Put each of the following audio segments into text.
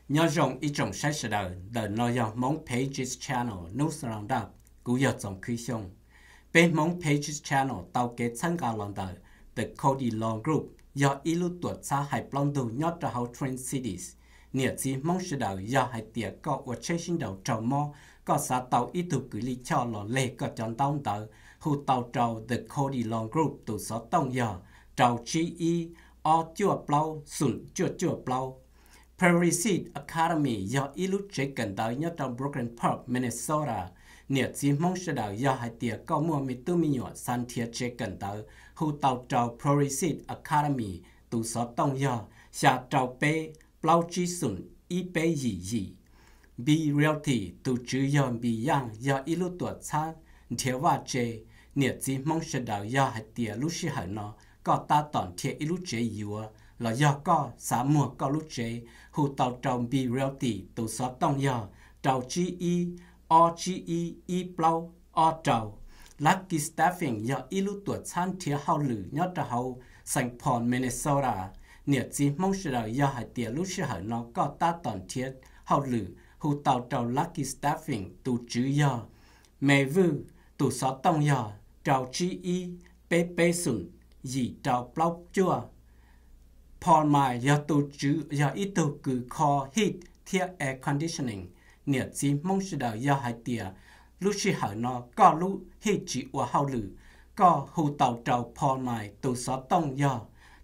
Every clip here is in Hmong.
Nyob zoo ib tsoom saib sawv daws, ntawm no yog Hmoob Pages Channel News Roundup, kuv yog Txoov Khwb Xyooj. Peb Hmoob Pages Channel tau kev txhawb nqa los ntawm The Cody Law Group, yog ib lub tuam txhab hais plaub ntug nyob rau hauv Twin Cities. Niam txiv Hmoob sawv daws, yog hais tias koj ua tsheb sib nraus raug mob, koj xav tau ib tug kws lij choj los leg koj cov ntaub ntawv, hu tau rau The Cody Law Group, tus xov tooj yog rau tsib ib ob cuaj plaub xoom cuaj cuaj plaub. Progressive Academy yog ib lub tsev kawm ntawv nyob rau Brooklyn Park, Minnesota. Niam txiv Hmoob sawv daws, yog hais tias koj muaj me tub me nyuam xav nrhiav tsev kawm ntawv, hu tau rau Progressive Academy, tus xov tooj yog xya rau peb plaub tsib xoom ib peb yim yim. Npis Realty, tus tswv yog Npis Yaj, yog ib lub tuam txhab nrhiav vaj tse. Niam txiv Hmoob sawv daws, yog hais tias lub sij hawm no koj tab tom nrhiav ib lub tsev yuav los yog koj xav muag koj lub tsev, hu tau rau Npis Realty, tus xov tooj yog rau tsib ib ob tsib ib ib plaub ob rau. Lucky Staffing yog ib lub tuam txhab nrhiav hauj lwm nyob rau hauv Saint Paul, Minnesota. Niam txiv Hmoob sawv daws, yog hais tias lub sij hawm no koj tab tom nrhiav hauj lwm, hu tau rau Lucky Staffing, tus tswv yog Me Vwj, tus xov tooj yog rau tsib ib peb peb xoom yim rau plaub cuaj. Paul Mai yog tus tswv, yog ib tug kws kho heat thiab air conditioning. Niam txiv Hmoob sawv daws, yog hais tias lub sij hawm no koj lub heat tsis ua hauj lwm, koj hu tau rau Paul Mai, tus xov tooj yog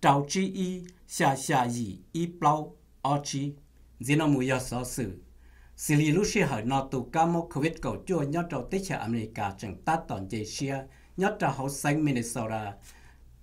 rau tsib ib xya xya yim ib plaub ob tsib. Ntxiv no mus yog xov xwm. Xws li lub sij hawm no tus kab mob COVID kaum cuaj nyob rau teb chaws Amelikas tseem tab tom nce siab nyob rau hauv xeev Minnesota.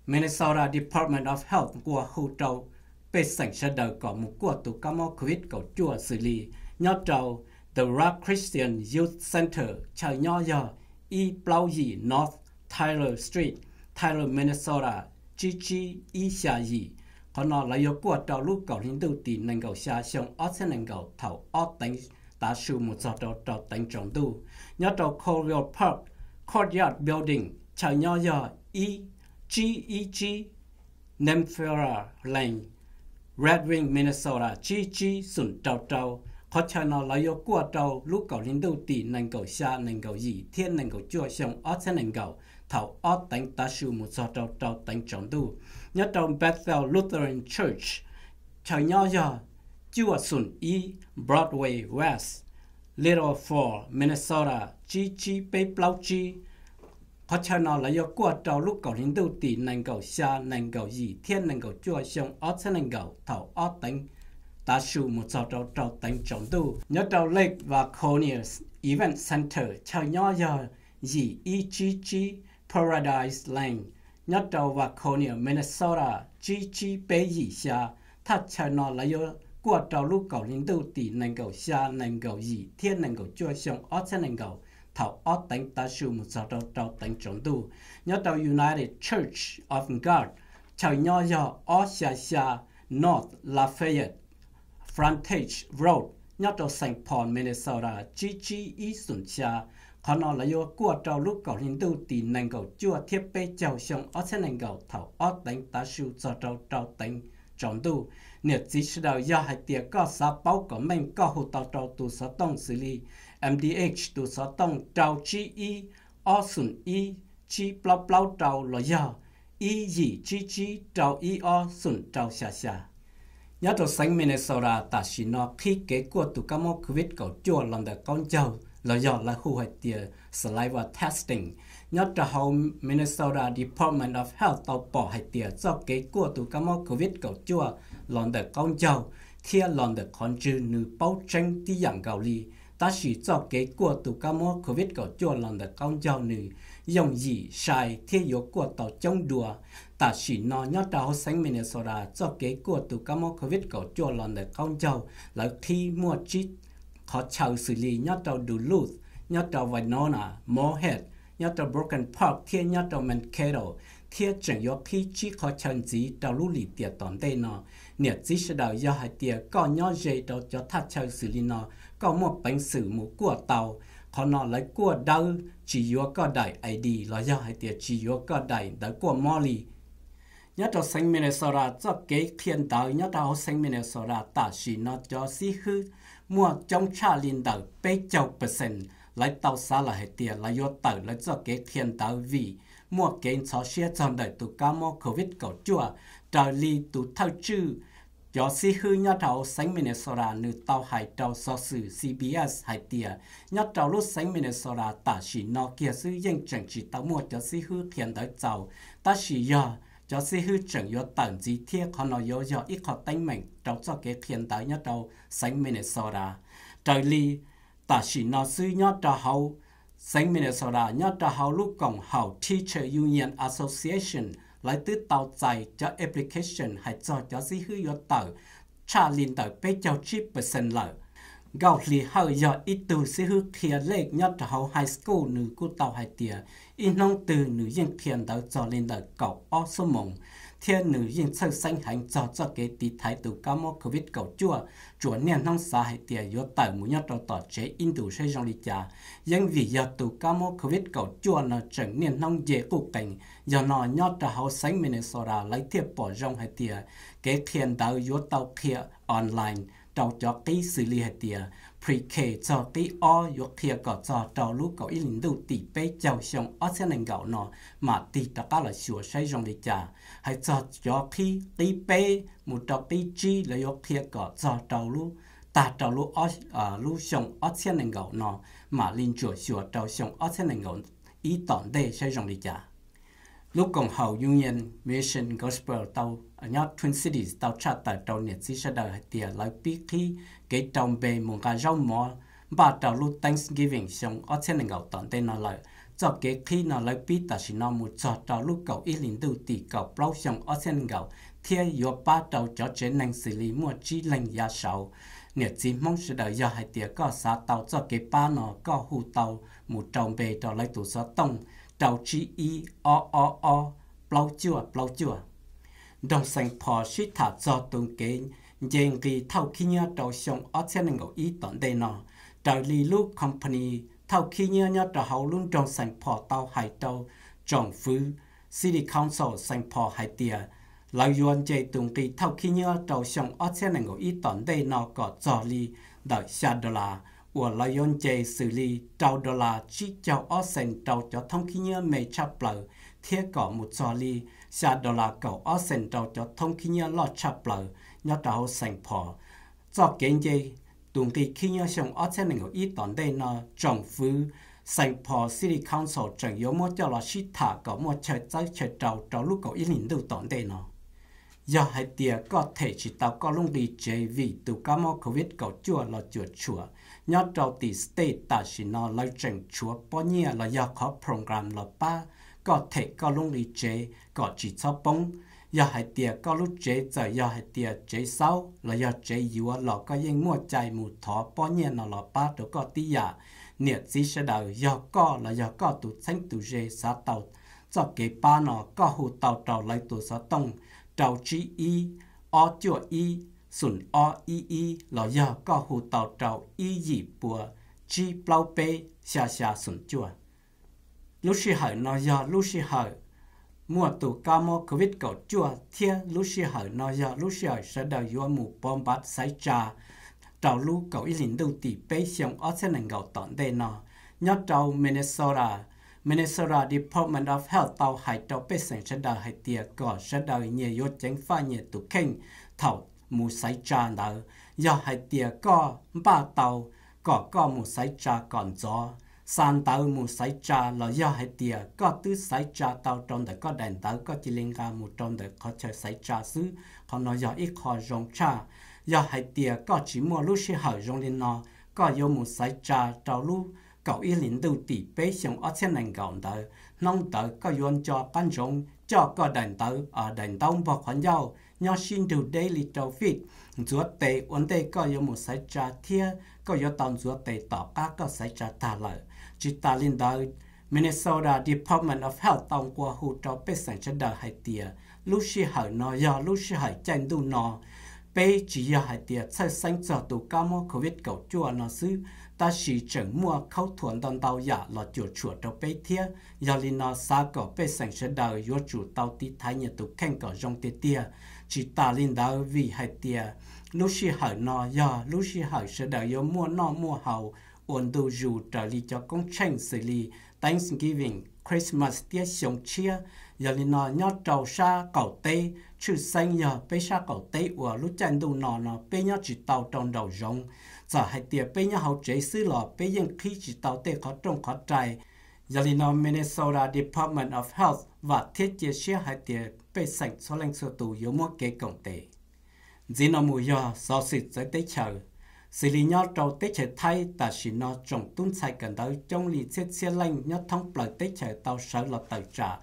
Minnesota Department of Health nqua hu rau pej xeem sawv daws kom mus kuaj tus kab mob COVID kaum cuaj xws li nyob rau The Rock Christian Youth Center, chaw nyob yog ib plaub yim North Tyler Street, Tyler, Minnesota, tsib tsib ib xya yim. Qhov no lawv yuav kuaj rau lub kaum hli ntuj tim nees nkaum xya xyoo ob txhiab nees nkaum thaum ob teev tav su mus txog rau rau teev tsaus ntuj. Nyob rau Colville Park Courtyard Building, chaw nyob yog ib tsib ib tsib Nemphera Lane, Red Wing, Minnesota, tsib tsib xoom rau rau. Qhov chaw no lawv yuav kuaj rau lub kaum hli ntuj tim nees nkaum xya, nees nkaum yim thiab nees nkaum cuaj xyoo ob txhiab nees nkaum thaum ob teev tav su mus txog rau rau teev tsaus ntuj. Nyob rau Bethel Lutheran Church, chaw nyob yog cuaj xoom ib Broadway West, Little Falls, Minnesota, tsib tsib peb plaub tsib. Qhov chaw no lawv yuav kuaj rau lub kaum hli ntuj tim nees nkaum xya, nees nkaum yim thiab nees nkaum cuaj xyoo ob txhiab nees nkaum thaum ob teev tav su mus txog rau rau teev tsaus ntuj. Nyob rau Lake Waconia Event Center, chaw nyob yog yim ib tsib tsib Paradise Lane, nyob rau Waconia, Minnesota, tsib tsib peb yim xya. Thaj chaw no lawv yuav kuaj rau lub kaum hli ntuj tim nees nkaum xya, nees nkaum yim thiab nees nkaum cuaj xyoo ob txhiab nees nkaum thaum ob teev tav su mus txog rau rau teev tsaus ntuj. Nyob rau United Church of God, chaw nyob yog ob xya xya North Lafayette Frontage Road, nyob rau Saint Paul, Minnesota, tsib tsib ib xoom xya. Qhov no lawv yuav kuaj rau lub kaum hli ntuj tim nees nkaum cuaj thiab peb caug xyoo ob txhiab nees nkaum thaum ob teev tav su txog rau rau teev tsaus ntuj. Niam txiv sawv daws, yog hais tias koj xav paub kom meej, koj hu tau rau tus xov tooj xws li M D H, tus xov tooj rau tsib ib ob xoom ib tsib plaub plaub rau los yog ib yim tsib tsib rau ib ob xoom rau xya xya. Nyob rau xeev Minnesota tam sim no qhib kev kuaj tus kab mob COVID kaum cuaj los ntawm qaub ncaug los yog lawv hu hais tias saliva testing. Nyob rau hauv Minnesota Department of Health tau pom hais tias txoj kev kuaj tus kab mob COVID kaum cuaj los ntawm qaub ncaug thiab los ntawm qhov ntswg nws paub tseeb tib yam nkaus li. Tab sis txoj kev kuaj tus kab mob COVID kaum cuaj los ntawm qaub ncaug nws yooj yim sai thiab yuav kuaj tau coob dua. Tam sim no nyob rau hauv xeev Minnesota txoj kev kuaj tus kab mob COVID kaum cuaj los ntawm qaub ncaug lawv qhib muaj tsib qhov chaw xws li nyob rau Duluth, nyob rau Winona, Morehead, nyob rau Brooklyn Park thiab nyob rau Mankato, thiab tseem yuav qhib tsib qhov chaw ntxiv rau lub lim tiam tom ntej no. Niam txiv sawv daws, yog hais tias koj nyob ze rau cov thaj chaw xws li no, koj muaj peev xwm mus kuaj tau. Qhov no lawv kuaj dawb, tsis yuav koj daim I D los yog hais tias tsis yuav koj daim ntawv kuaj mob li. Nyob rau xeev Minnesota, txoj kev qhia ntawv nyob rau hauv xeev Minnesota tam sim no cov xib hwb muaj coob tshaj li ntawm peb caug percent lawv tau xav lawm hais tias lawv yuav tawm lawv txoj kev qhia ntawv vim muaj kev ntxhov siab txog ntawm tus kab mob covid kaum cuaj. Raws li tus thawj tswj cov xib hwb nyob rau hauv xeev Minnesota nws tau hais rau xov xwm C B S hais tias nyob rau lub xeev Minnesota tam sim no kiag xwb yeej tseem tsis tau muaj cov xib hwb qhia ntawv txaus, tab sis yog cov xib hwb tseem yuav tawm ntxiv thiab qhov no yuav yog ib qho teeb meem rau txoj kev qhia ntawv nyob rau xeev Minnesota. Raws li tam sim no xwb nyob rau hauv xeev Minnesota nyob rau hauv lub koom haum Teacher Union Association lawv twb tau txais cov application hais txog cov xib hwb yuav tawm tshaj li ntawm peb caug tsib percent lawm. Nkauj Hli Hawj yog ib tug xib hwb qhia lej nyob rau hauv high school, nws kuj tau hais tias ib hnub twg nws yeej qhia ntawv txog li ntawm kaum ob xuab moos, thiab nws yeej txhawj xeeb heev txog txoj kev tiv thaiv tus kab mob covid kaum cuaj, tsuas niaj hnub xav hais tias yuav tawm mus nyob rau tom tsev ib ntus saib zoo li cas. Yeej vim yog tus kab mob covid kaum cuaj no tseem niaj hnub nce quj qees, yog no nyob rau hauv xeev Minnesota lawv thiaj pom zoo hais tias kev qhia ntawv yuav tau qhia online rau cov qib xws li hais tias pre-K txog qib ob yuav qhia kom txog rau lub kaum ib hlis ntuj tim peb caug xyoo ob txhiab nees nkaum no mam tig rov qab los xyuas saib zoo li cas. Hais txog cov qib, qib peb mus rau qib tsib lawv yuav qhia kom txog rau lub, tag rau lub, lub xyoo ob txhiab nees nkaum no mam li ntsuam xyuas rau xyoo ob txhiab nees nkaum ib tom ntej saib zoo li cas. Lub koom haum Union Mission Gospel tau, nyob Twin Cities tau tshaj tawm rau niam txiv sawv daws hais tias lawv pib qhib kev rau npe mus nqa zaub mov npaj rau lub Thanksgiving xyoo ob txhiab nees nkaum tom ntej no lawm. Txoj kev qhib no lawv pib tam sim no mus txog rau lub kaum ib hlis ntuj tim kaum plaub xyoo ob txhiab nees nkaum thiab yuav pab rau cov tsev neeg xws li muaj tsib leeg yav saud. Niam txiv Hmoob sawv daws yog hais tias koj xav tau txoj kev pab no koj hu tau mus rau npe rau lawv tus xov tooj rau tsib ib ob ob ob plaub cuaj plaub cuaj. Nroog Xeem Phos sib tham txog tus kev nce nqi thauj khib nyiab rau xyoo ob txhiab nees nkaum ib tom ntej no. Raws li lub company thauj khib nyiab nyob rau hauv lub nroog Xeem Phos tau hais rau tsoom fwv City Council Xeem Phos hais tias lawv yuav nce tus nqi thauj khib nyiab rau xyoo ob txhiab nees nkaum ib tom ntej no kom txog li ntawm xya dollar, uas lawv yuav nce xws li rau dollar tsib caug ob xees rau cov thoob khib nyiab me tshaj plaws thiab kom mus txog li xya dollar kaum ob xees rau cov thoob khib nyiab loj tshaj plaws nyob rau hauv Xeem Phos. Txoj kev nce tus nqi khib nyiab xyoo ob txhiab nees nkaum ib tom ntej no tsoom fwv Xeem Phos City Council tseem yuav muab coj los sib tham kom muaj chaw txawb chaw rau rau lub kaum ib hlis ntuj tom ntej no. Yog hais tias koj them tsis tau koj lub nqi tsev vim tus kab mob covid kaum cuaj los cuam tshuam, nyob rau tim state tam sim no lawv tseem tshuav pob nyiaj los yog qhov program los pab koj them koj lub nqi tsev kom tsis txhob poob. Yog hais tias koj lub tsev txawm yog hais tias tsev xaub los yog tsev yuav los koj yeej muaj cai mus thov pob nyiaj no los pab rau koj tib yam. Niam txiv sawv daws, yog koj los yog koj tus txheeb tus ze xav tau txoj kev pab no, koj hu tau rau lawv tus xov tooj rau tsib ib ob cuaj ib xoom ob ib ib los yog koj hu tau rau ib yim pua tsib plaub peb xya xya xoom cuaj. Lub sij hawm no yog lub sij hawm muaj tus kab mob covid kaum cuaj thiab lub sij hawm no yog lub sij hawm sawv daws yuav mus pov npav xaiv tsa rau lub kaum ib hlis ntuj tim peb xyoo ob txhiab nees nkaum tom ntej no. Nyob rau Minnesota, Minnesota Department of Health tau hais rau pej xeem sawv daws hais tias kom sawv daws nyias yuav ceev faj nyias tus kheej thaum mus xaiv tsa ntawd. Yog hais tias koj npaj tau kom koj mus xaiv tsa kom ntxov, xa ntawv mus xaiv tsa los yog hais tias koj twb xaiv tsa tau rau ntawm koj daim ntawv koj cia li nqa mus rau ntawm qhov chaw xaiv tsa xwb, qhov no yog ib qho zoo tshaj. Yog hais tias koj tsis muaj lub sij hawm zoo li no, koj yuav mus xaiv tsa rau lub kaum ib hlis ntuj tim peb xyoo ob txhiab nees nkaum ntawd, hnub ntawd koj yuav nco qab ntsoov coj koj daim ntawv, daim ntaub npog qhov ncauj nyob sib nrug deb li rau feet ntxuav tes ua ntej koj yuav mus xaiv tsa thiab koj yuav tau ntxuav tes tom qab koj xaiv tsa tag lawm. Tsis tas li ntawd, Minnesota Department of Health tau nqua hu rau pej xeem sawv daws hais tias lub sij hawm no yog lub sij hawm caij ntuj no, peb tsis yog hais tias txhawj xeeb txog tus kab mob covid kaum cuaj no xwb, tab sis tseem muaj khaub thuas ntau ntau yam los cuam tshuam rau peb thiab. Yog li no xav kom pej xeem sawv daws yuav tsum tau tiv thaiv nyias tus kheej kom zoo tiag tiag. Tsis tas li ntawd vim hais tias lub sij hawm no yog lub sij hawm sawv daws yuav muaj noj muaj haus ua ntu zus raws li cov koob tsheej xws li Thanksgiving, Christmas thiab xyoo tshiab. Yog li no nyob rau sab qaum teb, tshwj xeeb yog peb sab qaum teb uas lub caij ntuj no no peb nyob tsis tau rau nraum zoov. Txawm hais tias peb nyob hauv tsev xwb los peb yeej qhib tsis tau tej qhov rooj qhov rai. Yog li no Minnesota Department of Health vam thiab cia siab hais tias pej xeem txhua leej txhua tus yuav muab kev koom tes. Ntxiv no mus yog xov xwm txawv teb chaws. Xws li nyob rau teb chaws Thaib tam sim no tsoom tub ntxhais kawm ntawv coob li txhiab txhiab leej nyob thoob plaws teb chaws tau sawv los tawm tsam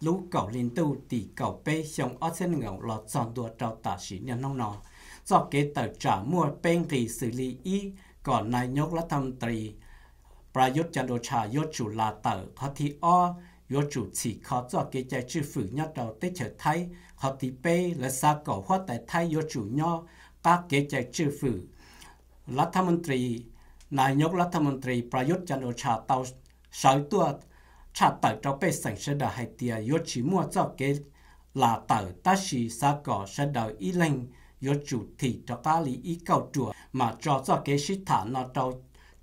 lub kaum hli ntuj tim kaum peb xyoo ob txhiab nees nkaum los txog ntua rau tam sim niaj hnub no. Txoj kev tawm tsam muaj peb nqis xws li ib, kom nais nyob lab thab moos tris Prayuth Chan-o-cha yuav tsum las tawm. Qhov thib ob, yuav tsum txhim kho txoj kev cai tswj fwm nyob rau teb chaws Thaib. Qhov thib peb, lawv xav kom huab tais Thaib yuav tsum nyob qab kev cai tswj fwm. Lab thab moos tris, nais nyob lab thab moos tris Prayuth Chan-o-cha tau sawv tuaj tshaj tawm rau pej xeem sawv daws hais tias yuav tsis muaj txoj kev las tawm, tab sis xav kom sawv daws ib leeg yuav tsum thim rov qab li ib kauj ruam. Mam tso txoj kev sib tham no rau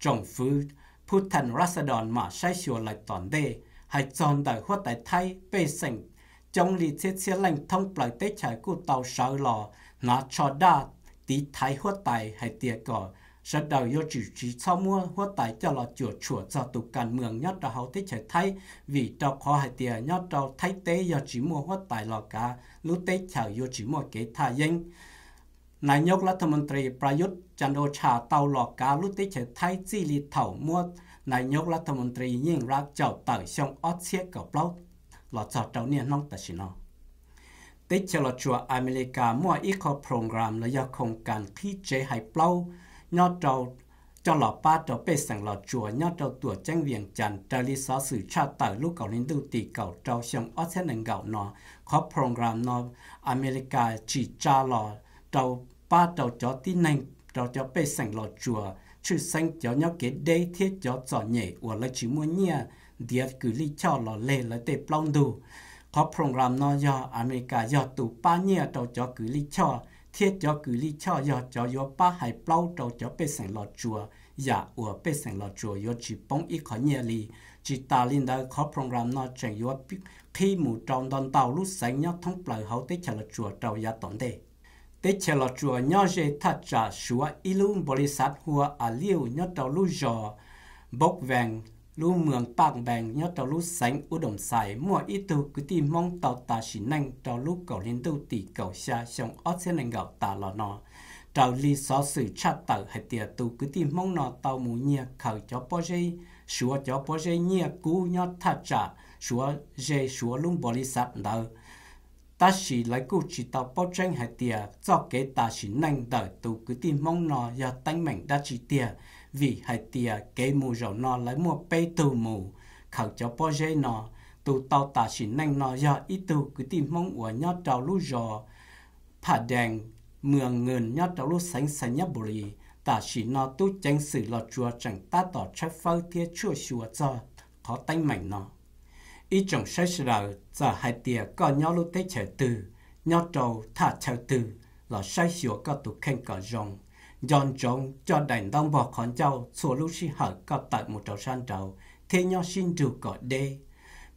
tsoom fwv Bhutan Ratsadon mam saib xyuas lawm tom ntej. Hais txog ntawm huab tais Thaib, pej xeem coob li txhiab txhiab leej thoob plaws teb chaws kuj tau sawv los hnav tsho daj tiv thaiv huab tais hais tias kom sawv daws yuav tsum tsis txhob muab huab tais coj los cuam tshuam txog tus kas mwm nyob rau hauv teb chaws Thaib, vim rau qhov hais tias nyob rau Thaib teb yog tsis muaj huab tais los kav lub teb chaws yuav tsis muaj kev thaj yeeb. Nais nyob lab thab moos tris Prayuth Chan-o-cha tau los kav lub teb chaws Thaib txij li thaum muab nais nyob lab thab moos tris Yeej Raj caum tawm xyoo ob txhiab kaum plaub los txog rau niaj hnub tam sim no. Teb chaws Los Tsuas Amelikas muaj ib qho program los yog khoom kas qhib tsev hais plaub nyob rau coj los pab rau pej xeem Los Tsuas nyob rau tuam ceeb Vias Cas raws li xov xwm tshaj tawm lub kaum hli ntuj tim kaum rau xyoo ob txhiab nees nkaum no. Qhov program no Amelikas tsim tsa los rau pab rau cov tib neeg, rau cov pej xeem Los Tsuas, tshwj xeeb cov nyob kev deb thiab cov txom nyem uas lawv tsis muaj nyiaj ntiav kws lij choj los leg lawv tej plaub ntug. Qhov program no yog Amelikas yog tus pab nyiaj rau cov kws lij choj, thiab cov kws lij choj yog cov yuav pab hais plaub rau cov pej xeem Los Tsuas, yam uas pej xeem Los Tsuas yuav tsis poob ib qho nyiaj li. Tsis tas li ntawd, qhov program no tseem yuav qhib mus rau ntau ntau lub xeev nyob thoob plaws hauv teb chaws Los Tsuas rau yav tom ntej. Teb chaws Los Tsuas nyob ze thaj tsam Suav ib lub npaus lis xav hu ua Aliu nyob rau lub zos Npauj Vees, lub moos Paj Npees nyob rau lub xeev Ub Doos Xais, muaj ib tug kwv tij Hmoob tau tas sim neej rau lub kaum hli ntuj tim kaum xya xyoo ob txhiab nees nkaum tas los no. Raws li xov xwm tshaj tawm hais tias tus kwv tij Hmoob no tau mus nyiag khaws cov pob zeb, Suav cov pob zeb nyiaj kub nyob thaj tsam Suav ze Suav lub npaus lis xav ntawd. Tab sis lawv kuj tsis tau paub tseeb hais tias txoj kev tas sim neej ntawm tus kwv tij Hmoob no yog teeb meem dab tsi tiag, vim hais tias kev mus zaum no lawv muaj peb tug mus khaws cov pob zeb no. Tus tau tas sim neej no yog ib tug kwv tij Hmoob uas nyob rau lub zos Phaj Dees, moos Nws nyob rau lub xeev Xais Nyab Npus Lis. Tam sim no tub ceev xwm Los Tsuas tseem tab tom tshawb fawb thiab tshuaj xyuas txog qhov teeb meem no. Ib tsoom saib sawv daws, txawm hais tias koj nyob lub teb chaws twg, nyob rau thaj chaw twg los saib xyuas koj tus kheej kom zoo. Nco ntsoov coj daim ntaub npog qhov ncauj txhua lub sij hawm koj tawm mus rau sab nraud thiab nyob sib nrug kom deb.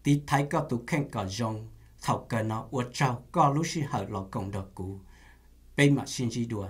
Tiv thaiv koj tus kheej kom zoo. Thaum kawg no ua tsaug koj lub sij hawm los koom nrog kuv. Peb mam sib ntsib dua.